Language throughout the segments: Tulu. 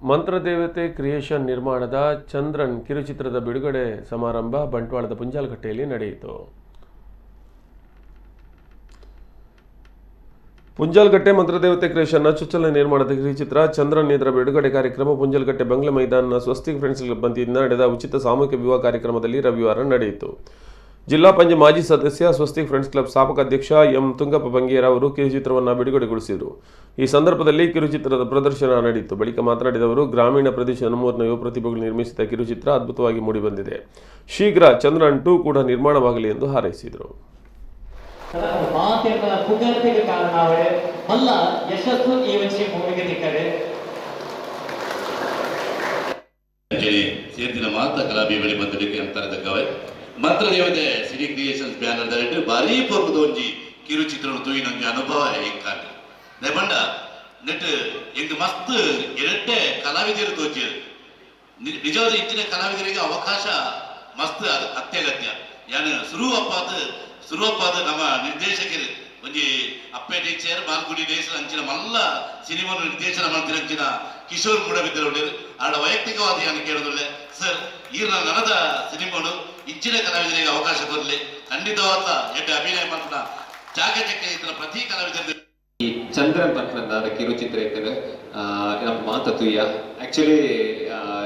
ಮಂತ್ರದೇವತೆ ಕ್ರಿಯೇಷನ್ ನಿರ್ಮಾಣದ ಚಂದ್ರನ್ ಕಿರುಚಿತ್ರದ ಬಿಡುಗಡೆ ಸಮಾರಂಭ ಬಂಟ್ವಾಳದ ಪುಂಜಾಲಕಟ್ಟೆಯಲ್ಲಿ ನಡೆಯಿತು. ಪುಂಜಾಲಕಟ್ಟೆ ಮಂತ್ರದೇವತೆ ಕ್ರಿಯೇಷನ್ನ ಚೊಚ್ಚಲ ನಿರ್ಮಾಣದ ಕಿರುಚಿತ್ರ ಚಂದ್ರನ್ ಇದರ ಬಿಡುಗಡೆ ಕಾರ್ಯಕ್ರಮ ಪುಂಜಾಲಕಟ್ಟೆ ಬಂಗ್ಲೆ ಮೈದಾನದ ಸ್ವಸ್ತಿಕ್ ಫ್ರೆಂಡ್ಸ್ ಕ್ಲಬ್ ವತಿಯಿಂದ ನಡೆದ ಉಚಿತ ಸಾಮೂಹಿಕ ವಿವಾಹ ಕಾರ್ಯಕ್ರಮದಲ್ಲಿ ರವಿವಾರ ನಡೆಯಿತು. ಜಿಲ್ಲಾ ಪಂಚಾಯತ್ ಮಾಜಿ ಸದಸ್ಯ, ಸ್ವಸ್ತಿಕ್ ಫ್ರೆಂಡ್ಸ್ ಕ್ಲಬ್ ಸ್ಥಾಪಕ ಅಧ್ಯಕ್ಷ ಎಂ ತುಂಗಪ್ಪ ಬಂಗೇರ ಅವರು ಕಿರುಚಿತ್ರವನ್ನು ಬಿಡುಗಡೆಗೊಳಿಸಿದರು. ಈ ಸಂದರ್ಭದಲ್ಲಿ ಕಿರುಚಿತ್ರದ ಪ್ರದರ್ಶನ ನಡೆಯಿತು. ಬಳಿಕ ಮಾತನಾಡಿದ ಅವರು, ಗ್ರಾಮೀಣ ಪ್ರದೇಶದ ನಮ್ಮೂರಿನ ಯುವ ಪ್ರತಿಭೆಗಳು ನಿರ್ಮಿಸಿದ ಕಿರುಚಿತ್ರ ಅದ್ಭುತವಾಗಿ ಮೂಡಿಬಂದಿದೆ. ಶೀಘ್ರ ಚಂದ್ರನ್ 2 ಕೂಡ ನಿರ್ಮಾಣವಾಗಲಿ ಎಂದು ಹಾರೈಸಿದರು. ಮಾತೆರ್ನ ಪುಗರ್ತೆಗೆ ಕಾರಣ ಆವಡೆ ಮಲ್ಲ ಯಶಸ್ಸು ಈ ಒಂಜಿ ಮೂವಿಗೆ ತಿಕ್ಕಡೆ. ಅಂಚನೆ ಸೇರ್ದಿನ ಮಾತ ಕಲಾಭಿಮಾನಿ ಬಂಧುಗಳಿಗೆ ಅಂತರದಕ್ಕವೆ. ಮಂತ್ರದೇವತೆ ಸಿನಿ ಕ್ರಿಯೇಷನ್ಸ್ ಬ್ಯಾನರ್ ದಾರಿಟ್ ಭಾರೀ ಪೊರ್ಲುದ ಒಂಜಿ ಕಿರುಚಿತ್ರನು ತೂಯಿನ ಒಂಜಿ ಅನುಭವ ಎಂಕಾಂಡ್. ದಾಯೆ ನೆಟ್ ಎಂಕ್ ಮಸ್ತ್ ಎರಡ್ಡೆ ಕಲಾವಿದರು ತೋಜಿಯೆರ್. ನಿಜವಾದ ಇಂಚಿನ ಕಲಾವಿದರಿಗೆ ಅವಕಾಶ ಮಸ್ತ್ ಅತ್ಯಗತ್ಯ. ಯಾನ್ ಸುರುವಪ್ಪಾದ್ ನಮ್ಮ ನಿರ್ದೇಶಕರು ಒಂಜಿ ಅಪ್ಪೆ ಟೀಚರ್, ಮಾಲ್ಗುಡಿ ಡೇಸ್ ಅಂಚಿನ ಮಲ್ಲ ಸಿನಿಮಾ ನಿರ್ದೇಶನ ಮಲ್ತಿನ ಅಂಚಿನ ಕಿಶೋರ್ ಮೂಡಬಿದ್ರೆ ಉಲ್ಲೆರ್. ಆಡ ವೈಯಕ್ತಿಕವಾದ ಯಾನ್ ಕೇಳೋದುಲ್ಲೆ, ಸರ್, ಈರ್ನ ನನದ ಸಿನಿಮಾಡು ಇಂಚಿನ ಕಲಾವಿದರಿಗೆ ಅವಕಾಶ ಕೊರ್ಲೆ. ಖಂಡಿತವಾದ ಎಡ್ಡೆ ಅಭಿನಯ ಮಲ್ಪುನ ಚಾಕಚಕ್ಯ ಇತ್ತಿನ ಪ್ರತಿ ಕಲಾವಿದರಿಗೆ. ಈ ಚಂದ್ರನ್ ಪನ್ಪುನಂದಾದ ಕಿರುಚಿತ್ರ ಇತ್ತುಂಡು, ನಮ್ಮ ಮಾತ ತೂಯ. ಆಕ್ಚುಲಿ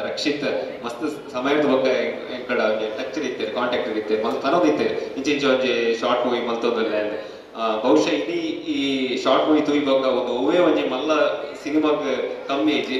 ರಕ್ಷಿತ್ ಮಸ್ತ್ ಸಮಯದ ಬೊಕ್ಕ ಎಂಕಡ ಒಂಜಿ ಟಚ್ ಇತ್ತೆರ್, ಕಾಂಟ್ಯಾಕ್ಟ್ ಇತ್ತೆರ್. ಮಲ್ತ್ ಪನೊಂದು ಇತ್ತೆರ್, ಇಂಚ ಇಂಚ ಒಂಜಿ ಶಾರ್ಟ್ ಮೂವಿ ಮಲ್ತೊಂದುಲ್ಲೆ ಅಂದ್. ಬಹುಶಃ ಇಡೀ ಈ ಶಾರ್ಟ್ ಮೂವಿ ತೂಯಿ ಬೊಕ್ಕ ಒಂದು ಒವ್ವೇ ಒಂಜಿ ಮಲ್ಲ ಸಿನಿಮಾಗ್ ಕಮ್ಮಿ ಇಜ್ಜಿ.